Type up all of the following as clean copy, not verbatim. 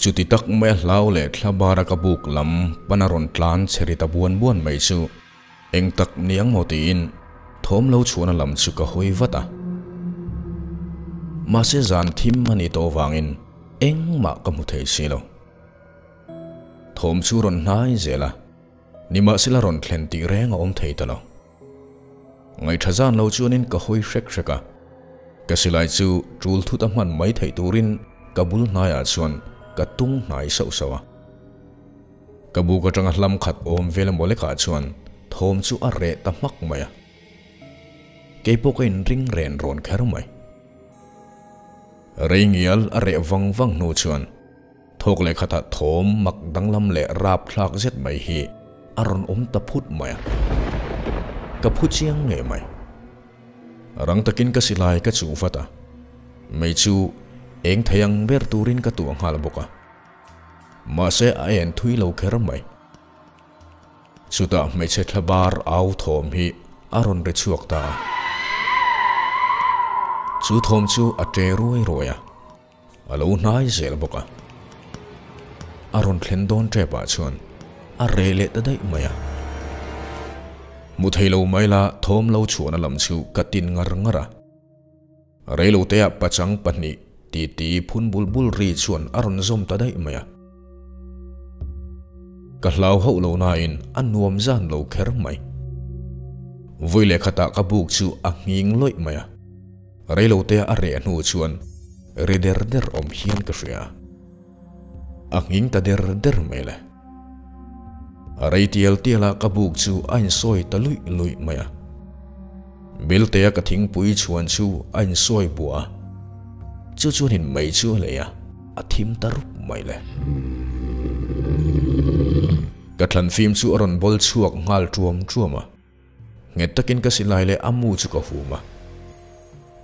Chuti tak mai a hlau leh thlabara ka buk lam pana rawn tlan che ri ta buan buan mai chu eng tak ni ang maw tiin thawm lo chhuahna lam chu ka hawi vat a. Mahse zan thim a nih tawh avangin engmah ka hmu thei si lo. Thawm chu rawn hnai zel a, nimahsela rawn thlen tih reng a awm thei ta lo. Ngaihṭha zan lo chuanin ka hawi hrek hrek a, ka silai chu ṭul thut a hman mai theih turin ka bul hnaiah chuan ka tung hnai sauh sauh a. Ka buk aṭanga hlam khat awm vel emaw lekah chuan thawm chu a reh ta hmak mai a. Kei pawh ka inring ren rawn kher mai. Rei ngial a reh vang vang hnu chuan Thawk leh khatah thawm mak danglam leh rap thlak zet mai hi a rawn awm ta phut mai a. Ka phu chiang ngei mai. Rang takin ka silai ka chuh vat a, mei chu eng thei ang ber turin ka tuah nghal bawk a. Mahse a en thui lo kher mai. Chutah hmeichhe thla bar au thawm hi a rawn ri chhuak ta a. Chu thawm chu a ṭe ruai ruai a. A lo hnai zel bawk a. A rawn thlen dawn tep ah chuan a reh leh ta daih mai a. Hmu thei lo mai la thawm lo chhuahna lam chu ka tin ngar ngar a. Reiloteah pachang pahnih titi phun bul bul ri chuan a rawn zawm ta daih mai a. Ka hlau hauh lo nain a nuam zan lo kher mai. Vui leh khatah ka buk chu a nghing lawih mai a. Reilotea a reh hnu chuan ri der der awm hian ka hria. A nghing ta der der mai le. A rei tial tial a ka buk chu a insawi ta luih luih mai a. Biltea ka thingpui chhuan chu a insawi buah a, chu chuanin mei chu a lei a, a thim ta rup mai le. Ka thlan fim chu a rawn bawl chhuak nghal ṭuam ṭuam a. Nghet takin ka silai leh a mu chu ka hum a.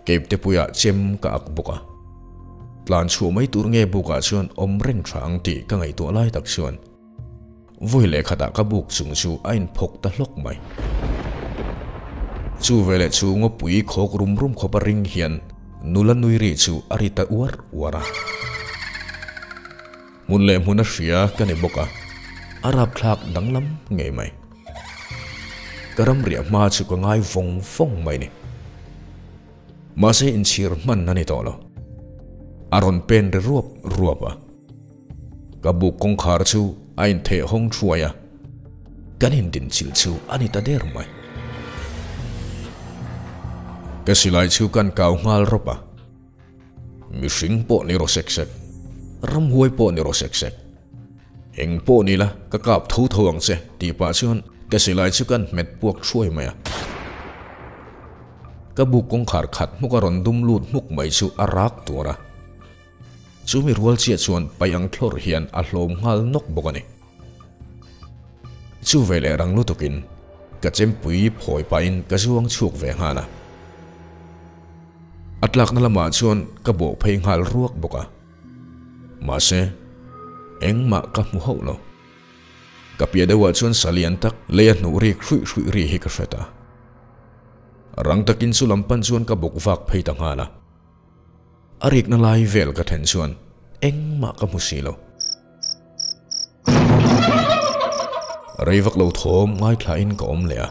Cape te puiah chem ka ak bawk a. Tlan chhuah mai tur nge bukah chuan awm reng tha ang tih ka ngaihtuah lai tak chuan vawi leh khatah ka buk chung chu a inphawk ta hlawk mai. Chu veleh chu ngawpui khawk rum rum khawp a ring hian nula nui ri chu a ri ta uar uar a. Hmun leh hmun a hria ka ni bawk a, a rapthlak danglam ngei mai. Ka ramriah hma chu ka ngai vawng vawng mai ni. Mahse inchhir hman a ni tawh lo. A rawn pen ri ruap ruap a. Ka buk kawngkhar chu a intheh hawng thuai a, kan indinchilh chu a ni ta der mai. Ka silai chu kan kau nghal rawp a. Mihring pawh ni rawh sek sek, ramhuai pawh ni rawh sek sek. Eng pawh ni la, ka kap tho tho ang che, tih pah chuan ka silai chu kan hmet puak thuai mai a. Ka buk kawngkhar khat hmuk a rawn dum lut hmuk mai chu a rak tur a. Chumi rual chiah chuan paih ang thlawrh hian a hlawm nghal nawk bawk a ni. Chu ve leh rang lutukin ka chempui phawi pahin ka zuang chhuak ve nghal a. A tlakna lamah chuan ka bawh phei nghal ruak bawk a. Mahse, engmah ka hmu hauh lo. Ka piah deuhah chuan salian tak lei a hnuh rik hruih hruih ri hi ka hre ta. Rang takin chu lam pan chuan ka bawk vak phei ta nghal a. A rikna lai vel ka then chuan engmah ka hmu si lo. Rei vak lo thawm ngaithlain ka awm leh a.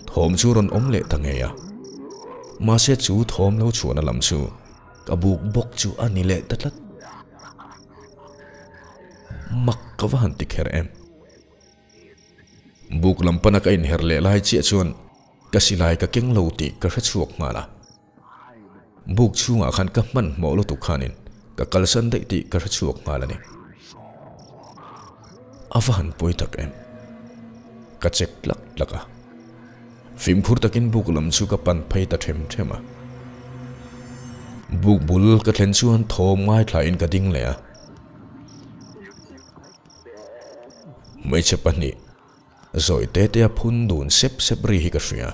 Thawm chu rawn awm leh ta ngei a. Mahse chu thawm lo chhuahna lam chu ka buk bawk chu a ni leh ta tlat. Mak ka va han ti kher em. Buk lam pana ka inher leh lai chiah chuan ka silai ka keng lo tih ka hre chhuak nghal a. Buk chhungah khan ka hmanhmawh lutuk khanin ka kalsan daih tih ka hre chhuak nghal a ni. A va han pawi tak em? Ka check tlak tlak a. Fimkhur takin buk lam chu ka pan phei ta them them a. Buk bul ka thlen chuan thawm ngaithlain ka ding leh a. Hmeichhe pahnih zawi te te a phun dun sep sep ri hi ka hria.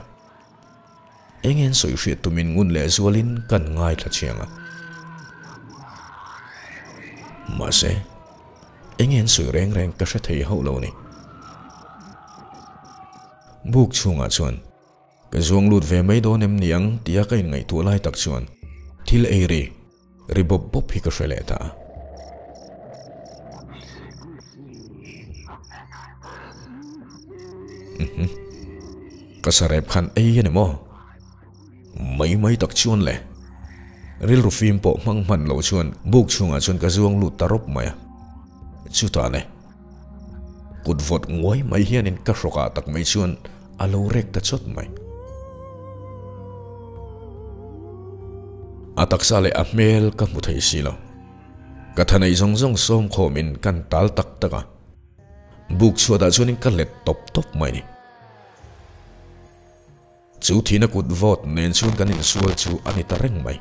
Eng en sawi hriat tumin ngun leh zualin kan ngaithla chiang a. Mahse, eng en sawi reng reng ka hre thei hauh lo ni. Buk chhungah chuan ka zuang lut ve mai dawn em ni ang tia ka inngaihtuah lai tak chuan thil ei ri, ri bawp bawp hi ka hre leh ta a. Mhm. Ka sarep khan ei a ni maw? Mai mai tak chuan le. Rilru fim pawh hmang hman lo chuan buk chhungah chuan ka zuang lut ta rawp mai a. Chutah le, kut vawt nguai mai hianin ka hrawkah tak mai chuan a lo rek ta chawt mai. A taksa leh a hmel ka hmu thei si lo. Ka tha nei zawng zawng sawm khawmin kan tal tak tak a. Buk chhuatah chuanin ka let tawp tawp mai ni. Chu thihna kut vawt nen chuan kan insual chu a ni ta reng mai.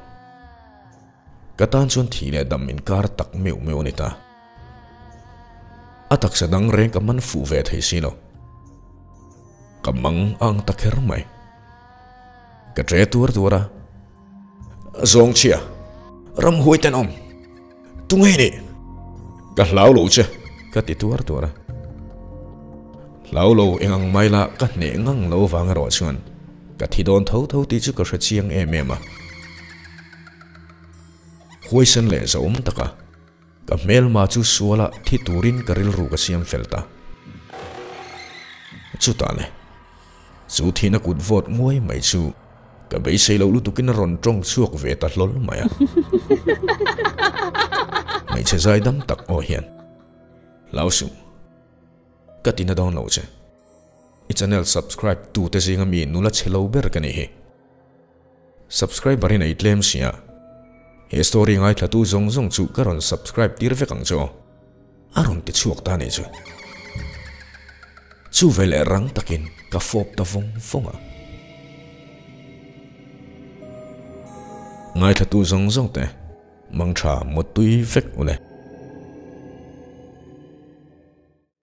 Ka tan chuan thih leh dam inkar tak meuh meuh a ni ta. A taksa dang reng ka man fuh ve thei si lo. Ka mang ang ta kher mai. Ka ṭe tuar tuar a. Zawng chhia, ramhuai tenawm, tunge i nih? Ka hlau lo che, ka ti tuar tuar a. Hlau lo eng ang mai la ka hneh ngang lo vang erawh chuan ka thi dawn tho tho tih chu ka hre chiang em em a. Huaisen leh zahawm taka ka hmelma chu suala thi turin ka rilru ka siam fel ta. Chutah le, chu thihna kut vawt nguai mai chu ka beisei loh lutukin a rawn tawng chhuak ve ta hlawl mai a. Hmeichhe zaidam tak aw hian, Hlau suh, ka tina dawn lo che. I channel subscribe tute zinga mi nula chhe lo ber ka nih hi. Subscriber in ei tlem sia. He story ngaithla tu zawng zawng chu ka rawn subscribe tir vek ang che aw. A rawn ti chhuak ta nih chu. Chu veleh rang takin ka fawp ta vawng vawng a. Ngaithla tu zawng zawng te mangtha mutui vek ule.